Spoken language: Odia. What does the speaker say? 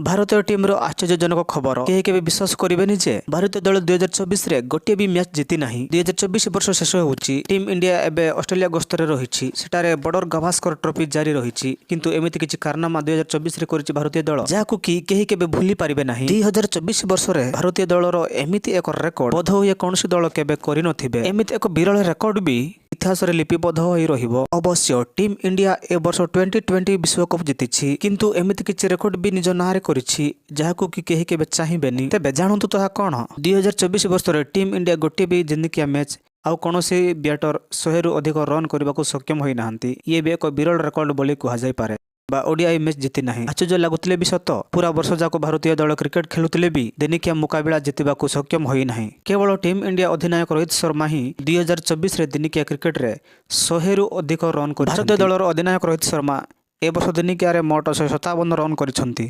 ଭାରତୀୟ ଟିମ୍ର ଆଶ୍ଚର୍ଯ୍ୟଜନକ ଖବର। କେହି କେବେ ବିଶ୍ୱାସ କରିବେନି ଯେ ଭାରତୀୟ ଦଳ 2024ରେ ଗୋଟିଏ ବି ମ୍ୟାଚ୍ ଜିତି ନାହିଁ। 2024 ବର୍ଷ ଶେଷ ହେଉଛି। ଟିମ୍ ଇଣ୍ଡିଆ ଏବେ ଅଷ୍ଟ୍ରେଲିଆ ଗସ୍ତରେ ରହିଛି। ସେଠାରେ ବର୍ଡର ଗାଭାସ୍କର ଟ୍ରଫି ଜାରି ରହିଛି। କିନ୍ତୁ ଏମିତି କିଛି କାରନାମା 2024ରେ କରିଛି ଭାରତୀୟ ଦଳ, ଯାହାକୁ କି କେହି କେବେ ଭୁଲି ପାରିବେ ନାହିଁ। 2024 ବର୍ଷରେ ଭାରତୀୟ ଦଳର ଏମିତି ଏକ ରେକର୍ଡ ବୋଧହୁଏ କୌଣସି ଦଳ କେବେ କରିନଥିବେ। ଏମିତି ଏକ ବିରଳ ରେକର୍ଡ ବି ଇତିହାସରେ ଲିପିବଦ୍ଧ ହୋଇ ରହିବ। ଅବଶ୍ୟ ଟିମ୍ ଇଣ୍ଡିଆ ଏ ବର୍ଷ ଟ୍ୱେଣ୍ଟି ଟ୍ୱେଣ୍ଟି ବିଶ୍ୱକପ୍ ଜିତିଛି, କିନ୍ତୁ ଏମିତି କିଛି ରେକର୍ଡ ବି ନିଜ ନାଁରେ କରିଛି, ଯାହାକୁ କି କେହି କେବେ ଚାହିଁବେନି। ତେବେ ଜାଣନ୍ତୁ ତାହା କ'ଣ? 2024 ବର୍ଷରେ ଟିମ୍ ଇଣ୍ଡିଆ ଗୋଟିଏ ବି ଦିନିକିଆ ମ୍ୟାଚ୍ ଆଉ କୌଣସି ବ୍ୟାଟର 100ରୁ ଅଧିକ ରନ୍ କରିବାକୁ ସକ୍ଷମ ହୋଇନାହାନ୍ତି। ଇଏ ବି ଏକ ବିରଳ ରେକର୍ଡ ବୋଲି କୁହାଯାଇପାରେ ବା ଓଡିଆଇ ମ୍ୟାଚ୍ ଜିତି ନାହିଁ। ଆଶ୍ଚର୍ଯ୍ୟ ଲାଗୁଥିଲେ ବି ସତ। ପୁରା ବର୍ଷ ଯାକ ଭାରତୀୟ ଦଳ କ୍ରିକେଟ ଖେଳୁଥିଲେ ବି ଦିନିକିଆ ମୁକାବିଲା ଜିତିବାକୁ ସକ୍ଷମ ହୋଇନାହିଁ। କେବଳ ଟିମ୍ ଇଣ୍ଡିଆ ଅଧିନାୟକ ରୋହିତ ଶର୍ମା ହିଁ 2024ରେ ଦିନିକିଆ କ୍ରିକେଟରେ 100ରୁ ଅଧିକ ରନ୍ କରି ଭାରତୀୟ ଦଳର ଅଧିନାୟକ ରୋହିତ ଶର୍ମା ଏ ବର୍ଷ ଦିନିକିଆରେ ମୋଟ 157 ରନ୍ କରିଛନ୍ତି।